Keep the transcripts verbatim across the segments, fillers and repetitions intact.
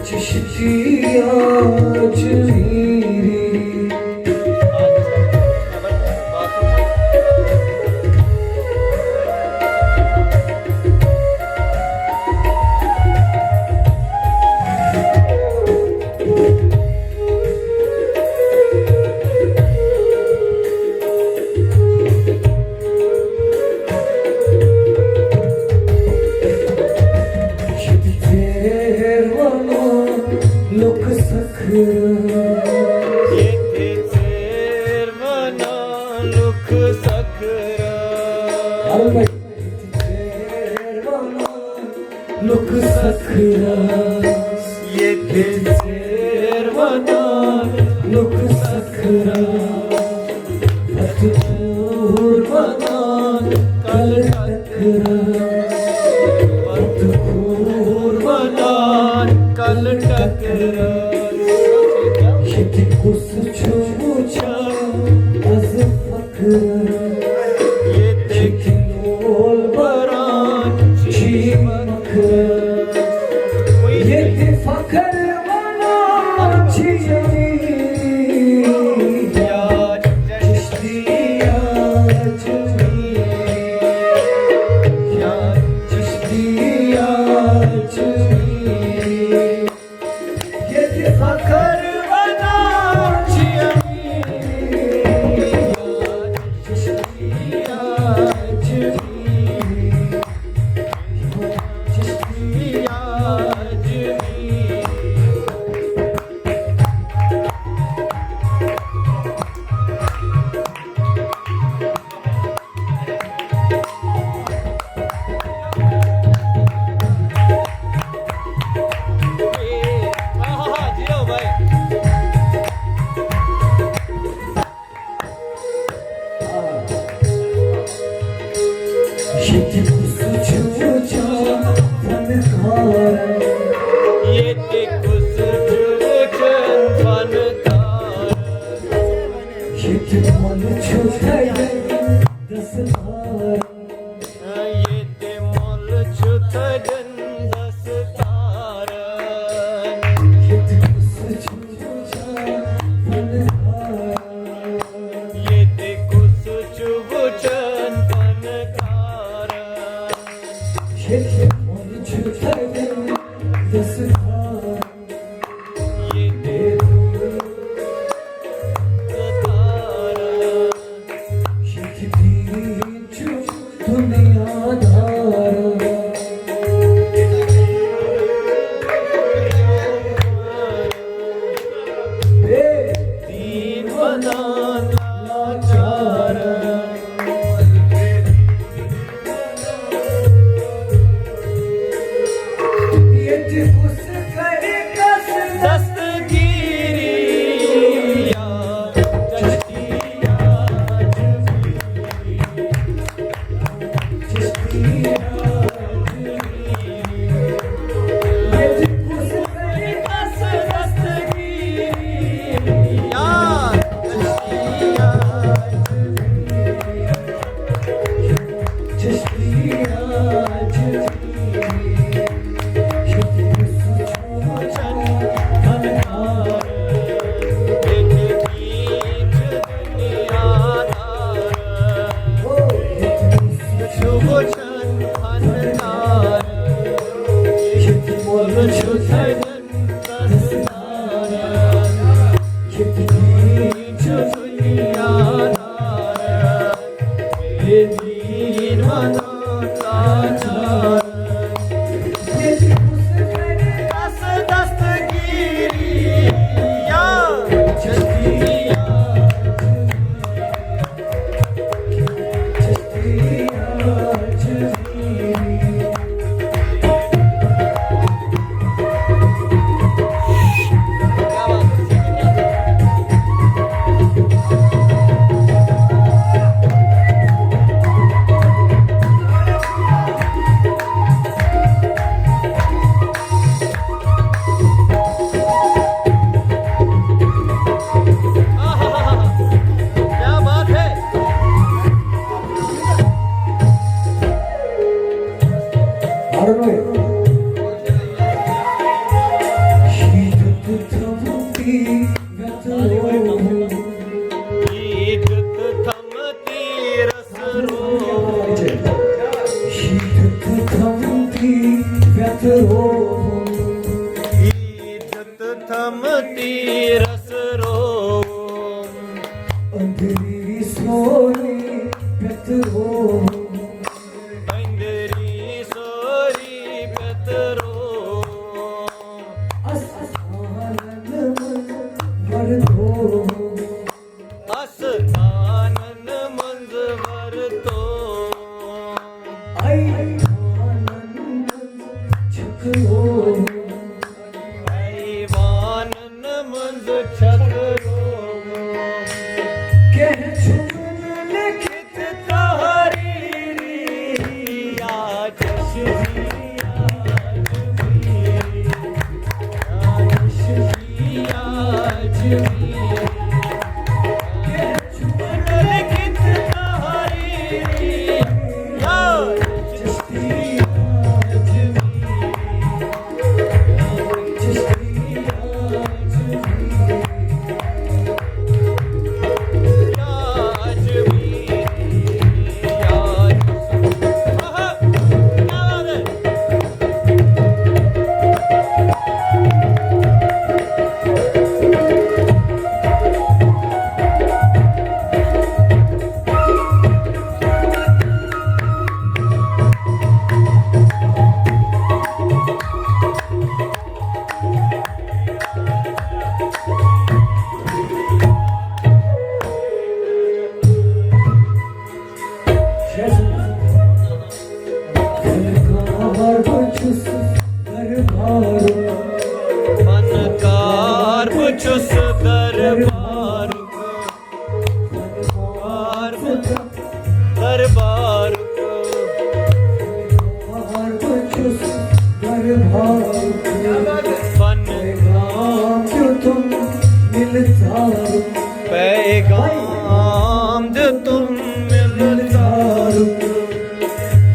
چشتیا چمیری۔ ییٚتہِ ژیر وَنان لُکھ سکھرٕ۔ ییٚتہِ ژیر وَنان لُکھ سکھرٕ۔ ییٚتہِ ژیر وَنان لُکھ سکھرٕ۔ ییٚتہِ ژیر وَنان لُکھ سکھرٕ۔ پتہٕ کوٗر وَنان کلہٕ ٹکرٕ۔ پتہٕ کوٗر وَنان کلہٕ ٹکرٕ۔ ییٚتہِ کُس چھُ وٕچھان از فخر؟ ییٚتہِ کِنول بران چھی مکھر۔ ییٚتہِ فخر وَنان چھی یار چشتیا چمیری، یار چشتیا چمیری۔ ییٚتہِ فخر وَنان چھی یار چشتیا چمیری، یار چشتیا چمیری۔ ییٚتہِ کُس چھُ وٕچھان فنکار؟ ییٚتہِ کُس چھُ وٕچھان فنکار؟ ییٚتہِ مۄلہٕ چھُ تھدٮ۪ن دستار۔ ییٚتہِ مۄلہٕ چھُ تھدٮ۪ن دستارن۔ ییٚتہِ کُس چھُ وٕچھان فنکار؟ ییٚتہِ کُس چھُ وٕچھان فنکارن؟ ییٚتہِ مۄلہٕ چھُ تھدٮ۪ن دستار۔ ییٚتہِ ستارن۔ ییٚتہِ دیٖن چھُ دُنیا دار۔ بے دیٖن وَنان لاچار۔ ییٚتہِ کُس کرِ کس دستگیٖری؟ یا چشتی یا چشتی یا ییٚتہِ کُس کرِ کس دستگیٖری؟ یا چشتی یا چشتی یا چشتی۔ ارنوے۔ شیٖٹھ تہٕ تھمتی وٮ۪تہٕ رووُم۔ شیٖٹھ تہٕ تھمتی رس رووُم۔ شیٖٹھ تہٕ تھمتی وٮ۪تہٕ رووُم۔ شیٖٹھ تہٕ تھمتی رس رووُم۔ أنٛدری سورُے پٮ۪تہٕ رووُم۔ أنٛدری سورُے پٮ۪تہٕ رووُم۔ اَستانَن منٛز وَرتووُم۔ اَستانَن منٛز وَرتووُم۔ اَیوانَن منٛز چھٔکرووُم۔ اَیوانَن منٛز چھٔکرووُم۔ کینٛہہ چھُنہٕ لیکھِتھ تحریٖری یا چشمی یا جبیری یا چشمی یا جبیری۔ کینٛہہ چھُنہٕ لیکھِتھ تحریٖری یا چشمی یا جبیری۔ فنکار بہٕ چھُس دربارُک۔ فنکار بہٕ چھُس دربارُک۔ فنکار بہٕ دربارُک۔ فنکار بہٕ چھُس دربارُک۔ فن پیغام دیُتُم مِلژارُک۔ پیغام دیُتُم مِلژارُک۔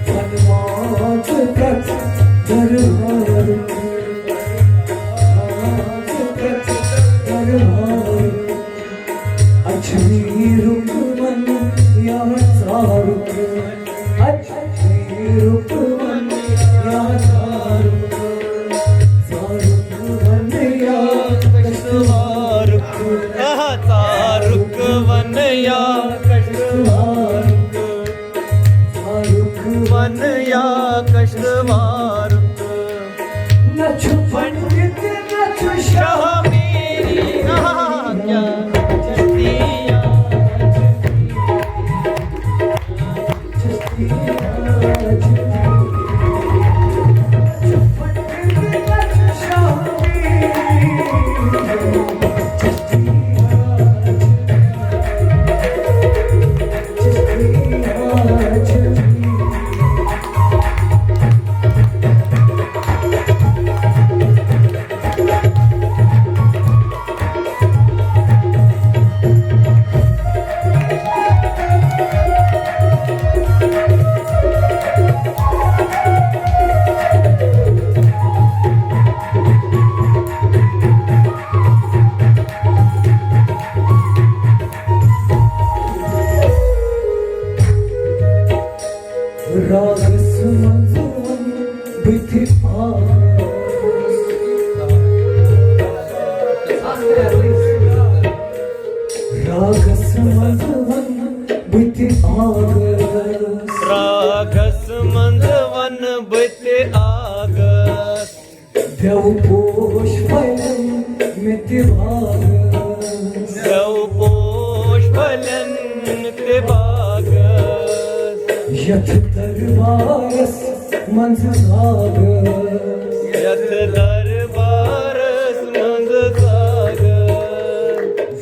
فنوار چھُ پرٛٮ۪تھ دربارُک۔ فنوار چھُ پرٛٮ۪تھ دربارُک۔ اجمیرُک وَنہٕ یا ژارُک۔ اجمیرُک وَنہٕ یا ژارُک۔ ژارُک وَنہٕ یا کشتوارُک۔ آہا، ژارُک وَنہٕ یا کشتوارُک۔ ژارُک وَنہٕ یا کشتوارُک۔ نہ چھُ پنڈت، نہ چھُ شاہ میری۔ آہا، کیا چشتی یا راگس منٛز وَنہٕ بہٕ تہِ آس۔ راگس منٛز وَنہٕ بہٕ تہِ آس۔ راگس منٛز وَنہٕ بہٕ تہِ آس۔ دٮ۪و پوش پھلٮ۪ن مےٚ تہِ باغس۔ دٮ۪و پوش پھلٮ۪ن مےٚ تہِ باغس۔ یتھ دربارس منٛز زاگس۔ یتھ دربارس منٛز زاگس۔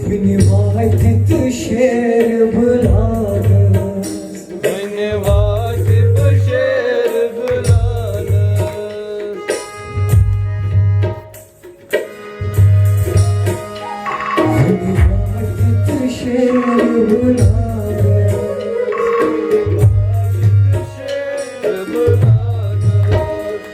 وُنہِ واتہِ تہٕ شیر بہٕ لاگس۔ وُنہِ واتہِ بہٕ شیر بہٕ لاگس۔ وُنہِ واتہِ تہٕ شیر بہٕ لاگس۔ شیر بہٕ لاگس۔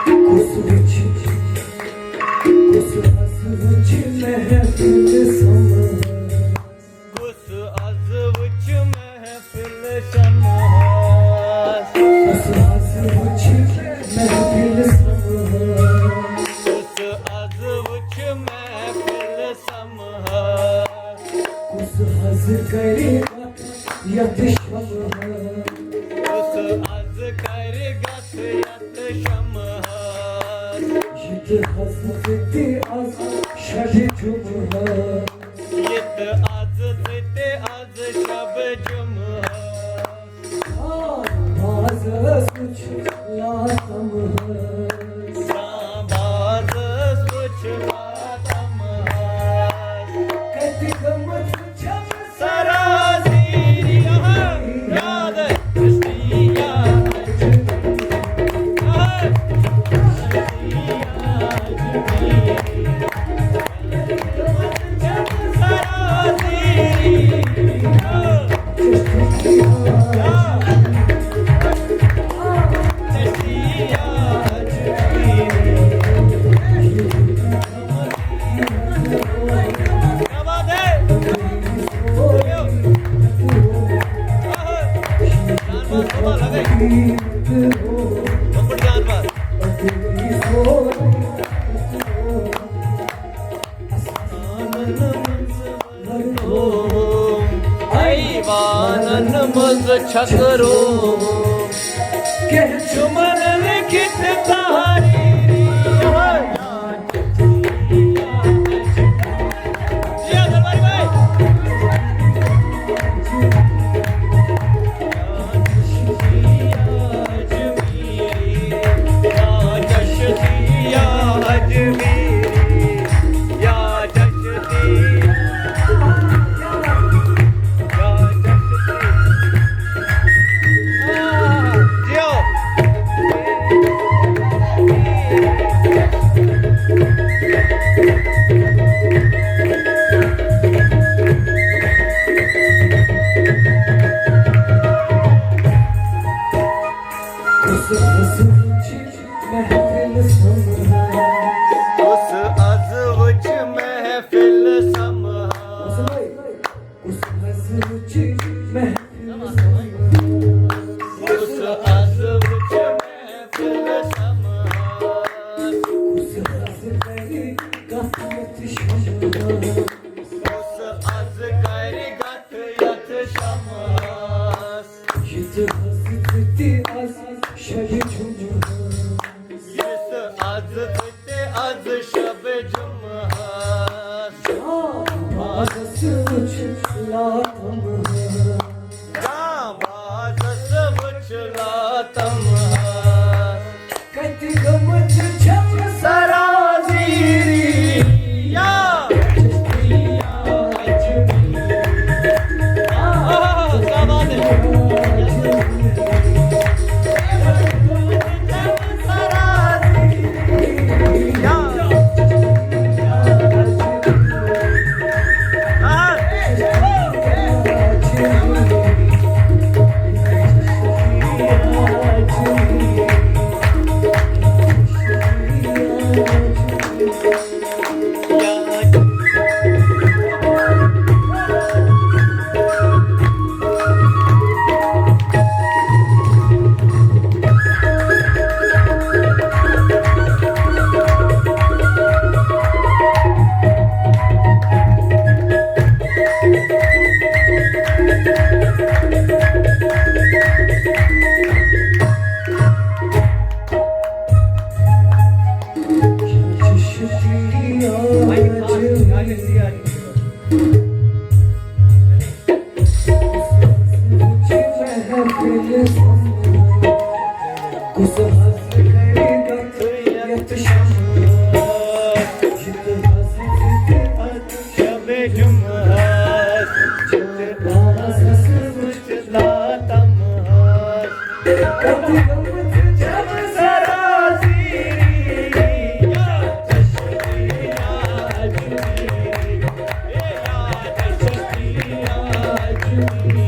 کُس وٕچھِ، کُس از وٕچھِ محفل سما۔ کُس از وٕچھِ محفل سماہس۔ کُس از وٕچھِ محفل سماہس۔ کُس از وٕچھِ محفل سماہس۔ کُس از کرِ یتھ شمہس۔ کُس از کرِ گتھ یتھ شمہس۔ یہِ تہِ از ژٕ تہِ از شبِ جمعہ۔ یہِ تہِ از ژٕ تہِ از شبِ جمعہ۔ آ، بازس وٕچھ لاتمہس۔ آ، بازس وٕچھ لاتمہس۔ کتہِ گٔمٕژ چھَم سرازیری، آہا، یاد، آہا، سرازیری، آہا۔ ایوانن منٛز چھکرو، کینٛہہ چھُ من لیکھِتھ تحریری۔ کُس از وٕچھِ محفل سماہس۔ کُس از وٕچھِ محفل سماہس۔ کُس از وٕچھِ محفل سماہس۔ کُس از کرِ کتھ یتھ شمہس۔ کُس از کرِ کتھ یتھ شمہس۔ یہِ تہِ از، تہِ تہِ از شبِ جمعہ۔ یُس از تہِ از شب جمعہ۔ جاں بازس وٕچھ لاتمہس۔ جاں بازس وٕچھ لاتمہس۔ کتہِ گٔمٕژ چھم سرازیری؟ یا کُس حظ کرِ گتھ یتھ شمس؟ یہِ تہِ حظ، یہِ تہِ حظ شب جمعہ، یہِ تہِ حظ وٕچھ لاتم۔ کتھ گٔمٕژ چھم سرازیری، یا چشمی، یا چشمی، یا چشمی۔